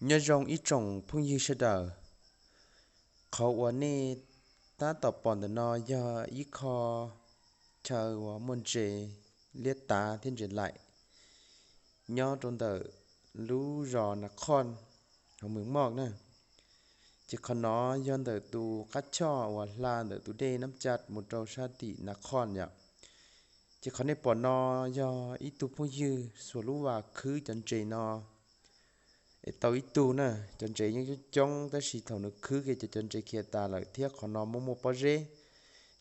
Nyob zoo ib tsoom phooj ywg sawv daws, qhov uas nej tab tom pom ntawm no yog ib qho chaw uas muaj ntses liab tav thiab ntses laim nyob rau ntawm lub zos Nas Khoj hauv Mes Moj na. Ces qhov no yog ntawm tus qab choj uas hla ntawm tus dej Nab Ca mus rau sab tim Nas Khoj yom. Ces qhov nej pom no yog ib tug phooj ywg xuas lub vas khwb cov ntses no es tau ib tug na. Cov ntses yeej coob coob tab sis thaum nws khwb kiag ces cov ntses khiav tas lawm thiab qhov no muaj muaj pob zeb,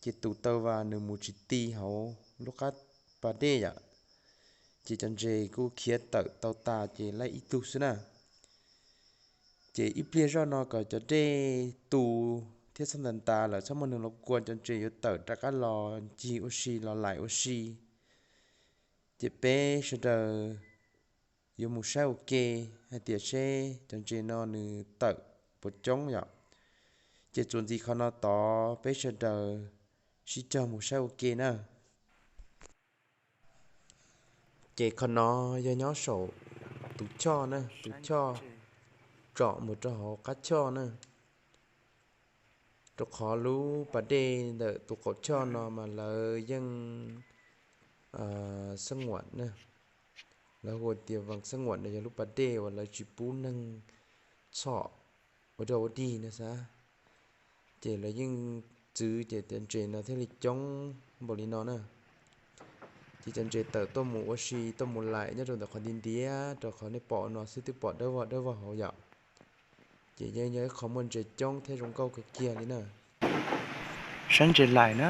ces tus taw vas nws mus tsis ti hauv lub qab pas dej yom. Ces cov ntses kuj khiav tawm tau tas ces laib ib tug xwb na. Ces ib pliag zoj no kom cov dej tu thiab txhob ntas ntas lawm, txhob muaj neeg los kua, cov ntses yuav tawm rov qab los ncig ua si los laim ua si. Ces peb sawv daws yuav mus saib ua ke hais tias seb cov ntses no nws tawm puas coob yom. Ces txuas ntxiv qhov no tod peb sawv daws sib cog mus saib ua ke na. Ces qhov no yog nyob saum tus choj na, tus choj tsom mus rau hauv qab choj na. Rau qhov lub pas dej ntawm tus qaum choj no mas lawv yeej xab nguam na, lawv hu tias vas xab nguam no yog lub pas dej uas lawv tsis pub neeg txhom ua dog ua dig na xav. Ces lawv yeej txwv ces cov ntses no thiaj li coob npaum li no na. Ces cov ntses tawm tuaj mus ua si tuaj mus laim nyob rau ntawm qhov nti ntiav rau qhov nej pom no xwb twb pom dawb vog dawb vog hauv yom. Ces yeej yog ib qho muaj ntses coob thiab zoo nkauj kawg kiag li na. Saib ntses laim na,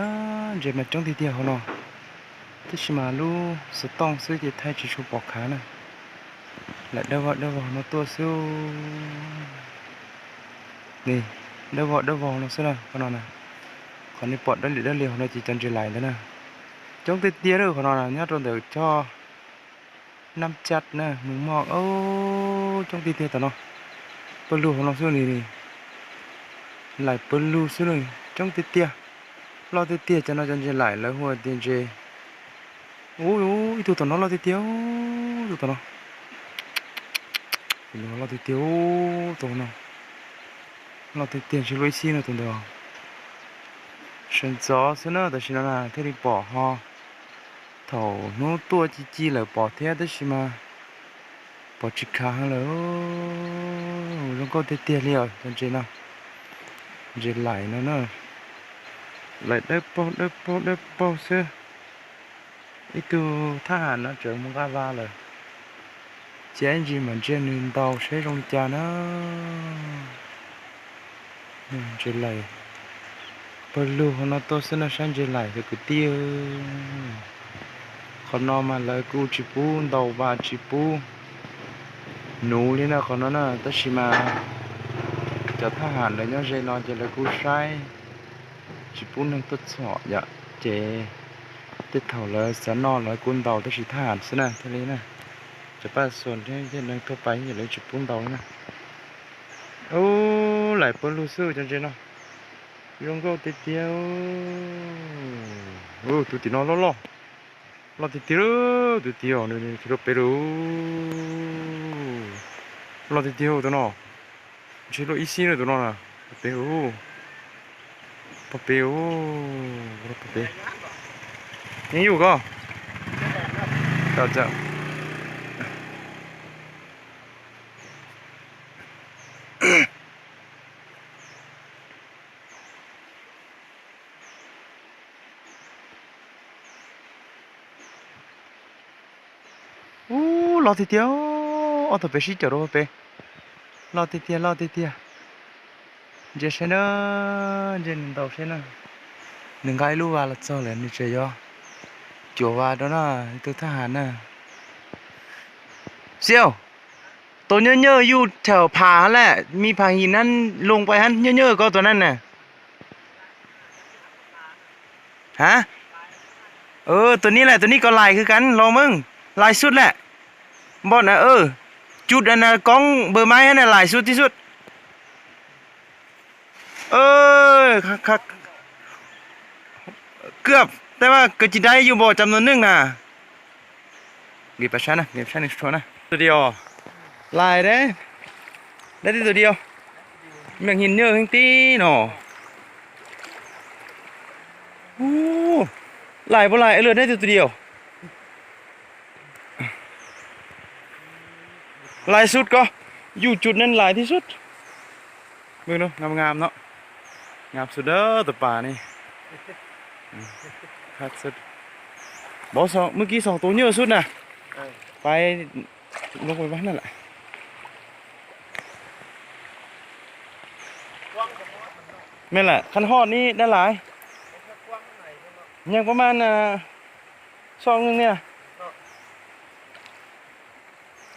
ntses mas coob tiag tiag hauv no, tab sis mas lub xov tooj xwb ces thaij tsis tshua pom khav na. Laim dawb vog dawb vog no tuaj xwb. Dawb vog dawb vog no xwb na, qhov no na. Qhov nej pom dawb li dawb li hauv no ces cov ntses laim ntawd na. Coob tiag tiag lawm qhov no na, nyob rau ntawm choj Nab Ca na, Mes Moj, coob tiag tiag tom no. Pawg lug hauv no xwb ni, laim pawg lug xwb na, coob tiag tiag. Loj tiag tiag cov no cov ntses laim lawv hu tias ntses. Ub, ib tug tom no loj tiag tiag, ib tug tom no. Tus no loj tiag tiag, tus no loj tiag tiag ntshe luaj ib xib no tus ntawd. Sawv ntxov xwb na, tam sim no na thiaj li pom ho. Thaum hnub tuaj ci ci lawm pom thiab tab sis mas pom tsis khav heev lawm. Zoo nkauj tiag tiag li os cov ntses no. Ntses laim no na, laim dawb paug dawb paug dawb paug xwb. Ib tug thab ham no tseem mus nqa vas lawm. Cia ib ntsis mam ntsia nws ntaus seb zoo li cas na. Ntses laim, pawg lug hauv no tuaj xwb no, saib ntses laim cov kwv tij. Qhov no mas lawv kuj tsis pub ntaus vas tsis pub nuv li na qhov no na, tab sis mas cov thab ham lawv nyob ze no ces lawv kuj saib tsis pub neeg tuaj txhom yom, ces tej thaum lawv xav noj lawv kuj ntaus tab sis thab ham xwb na thiaj li na. Cov paj xuas thiab neeg thaj pais lawv tsis pub ntaus li na. Ub, laim pawg lug xwb cov ntses no. Zoo nkauj tiag tiag. Tus tim no loj loj, loj tiag tiag, tus tim no nws tsis loj pem lawm. Loj tiag tiag tus no, ntshe luaj ib xib na tus no na. Pem, pog pem, pog pem. Yeej yug ko. Ub, loj tiag tiag, ob tog pem sib caum rau pem. Loj tiag tiag, loj tiag tiag. Ntsia saib na, ntsia nws ntaus saib na. Nws nqa ib lub vas los txog lawm nws tseem yuav cuam vas rau na, ib tug thab ham na. Xiau, tau nyob nyob yus thawm pham lawm, me pham him na, loo pais hab nyob nyob ko tus na na. Hab, tus ni lawm, tus ni ko laim kwv kav los meej, laim xub lawm. Npoj na, cub na koob npawg maiv hab na laim xub tib xub. Kwj tab vaj kawg ci dai yus npom cov mos neej na. Laim, ได้ตัวเดียว แม่งหินเยอะแฮงตี้หนอ อู้ หลายบ่หลาย เออ เหลือได้ตัวเดียว หลายสุดก็ อยู่จุดนั้นหลายที่สุด เบิ่งดู งามๆ เนาะ งามสุดเด้อ ตัวปลานี่ อืม คักสุด บอกสอง เมื่อกี้สองตัวเยอะสุดนะ เออ ไป ลงไปบ้านนั่นแหละ แม่นแหละ คันฮอดนี้ได้หลาย ยังประมาณ อ่า ซอกหนึ่งเนี่ย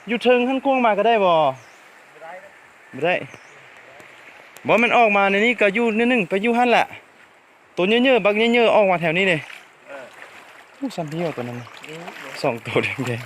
อยู่เทิงขั้นกว้างมาก็ได้บ่ บ่ได้ บ่แม่นออกมาในนี้ก็อยู่นิดนึง ไปอยู่หั่นแหละ ตัวเยอะๆ บักเยอะๆ ออกมาแถวนี้เลย อู้ ซ้ำเดียวตัวนั้น สองตัวแดง